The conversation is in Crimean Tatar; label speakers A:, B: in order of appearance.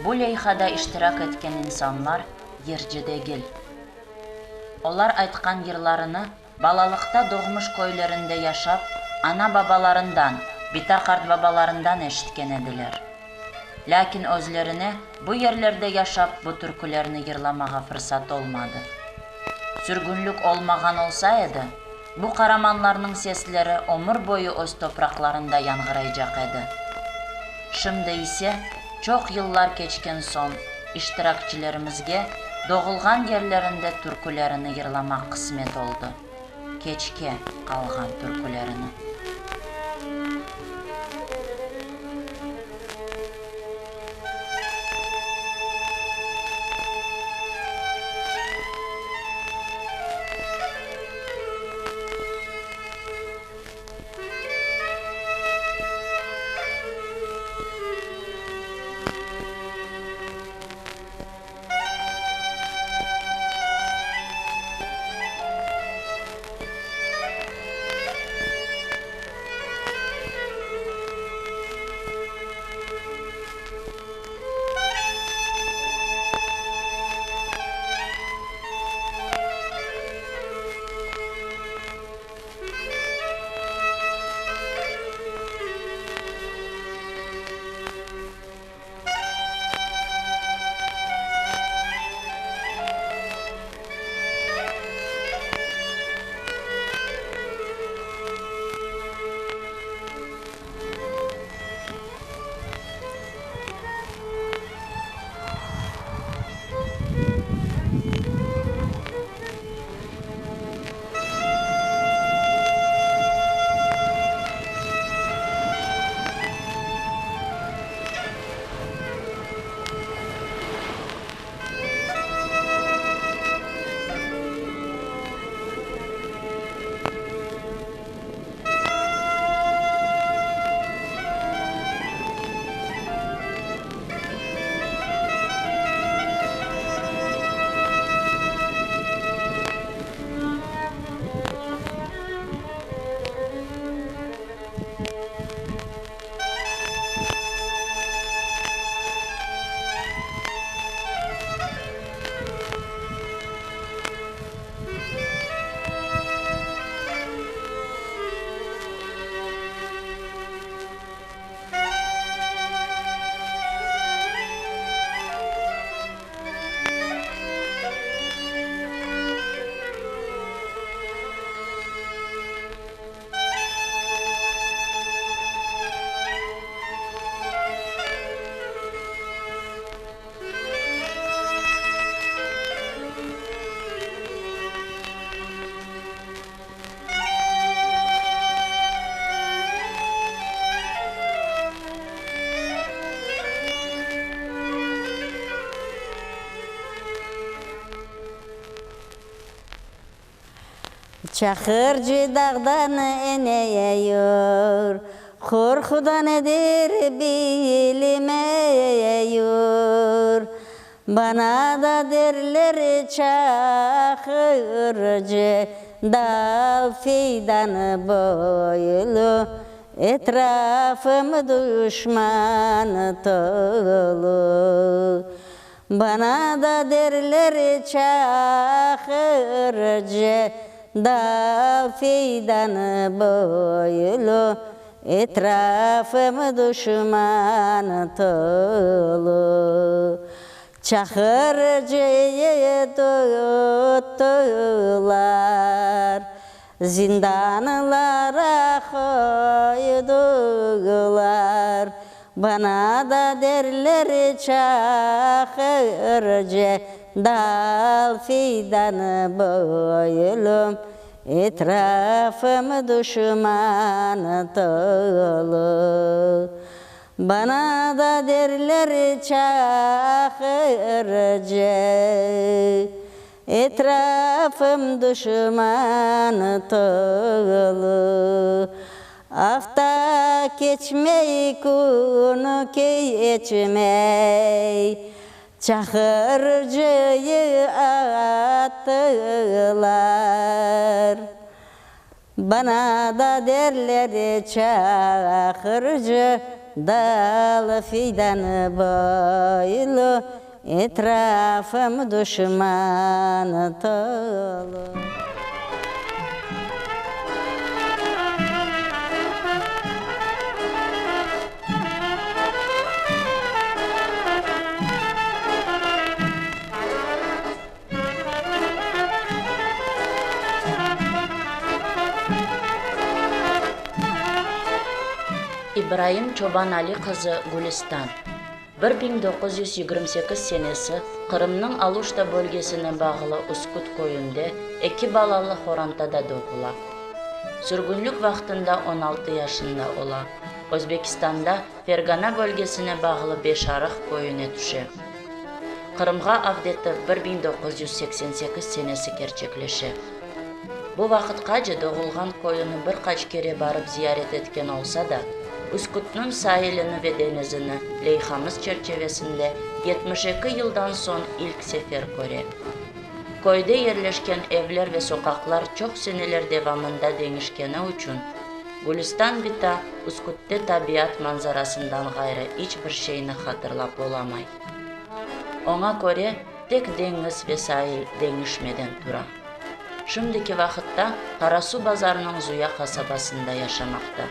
A: Bu leyhada iştirak etken insanlar yırcı degil. Olar aytqan yırlarını balalıqta doğmuş köylerinde yaşap, ana-babalarından, bita-qartbabalarından eşitken ediler. Lâkin özlerine bu yerlerde yaşap bu türkülerni yırlamağa fırsat olmadı. Sürgünlik olmağan olsa edi, bu qaramanlarnıñ sesleri ömür boyu öz topraqlarında yañğıraycaq edi. Şimdi ise, çoq yıllar keçken soñ, iştirakçilerimizge doğulğan yerlerinde türkülerini yırlamaq qısmet oldı. Keçke qalğan türkülerini.
B: Çaqırcı dağdan eneyor, Qorqudan nedir bilmeyur. Bana da derler Çaqırcı dağ fidanı boylu, Etrafım duşman tolu. Bana da derler Çaqırcı dağ fidanı boylu, Etrafım duşman tolu. Çaqırcıyı tuttular, Zindanlara qoydular. Bana da derler Çaqırcı dal fidanı boylum, Etrafım duşman tolu. Bana da derler Çaqırcı, Etrafım duşman tolu. Afta keçmey, kün keçmey, Çaqırcıyı attılar. Bana da derler Çaqırcı. Dal fidan boylu, Etrafım duşman tolu.
A: İbraim Çoban Ali qızı Gülistan, 1928 senesi Qırımnıñ Aluşta bölgesine bağlı Üsküt köyünde eki balalı horantada doğula. Sürgünlik vaqtında on altı yaşında ola. Özbekistanda Fergana bölgesine bağlı Beşarıq köyüne tüşe. Qırımğa avdeti 1988 senesi kerçekleşe. Bu vaqıtqace doğulğan köyüni bir qaç kere barıp ziyaret etken olsa da, Üskütniñ sailini ve deñizini leyhamız çerçevesinde 72 yıldan soñ ilk sefer köre. Köyde yerleşken evler ve soqaqlar çoq seneler devamında deñişkeni içün, Gülistan bita Üskütte tabiat manzarasından ğayrı iç bir şeyni hatırlap olamay. Oña köre, tek deñiz ve sail deñişmeden tura. Şimdiki vaqıtta Qarasuvbazarnıñ Zuya qasabasında yaşamaqta.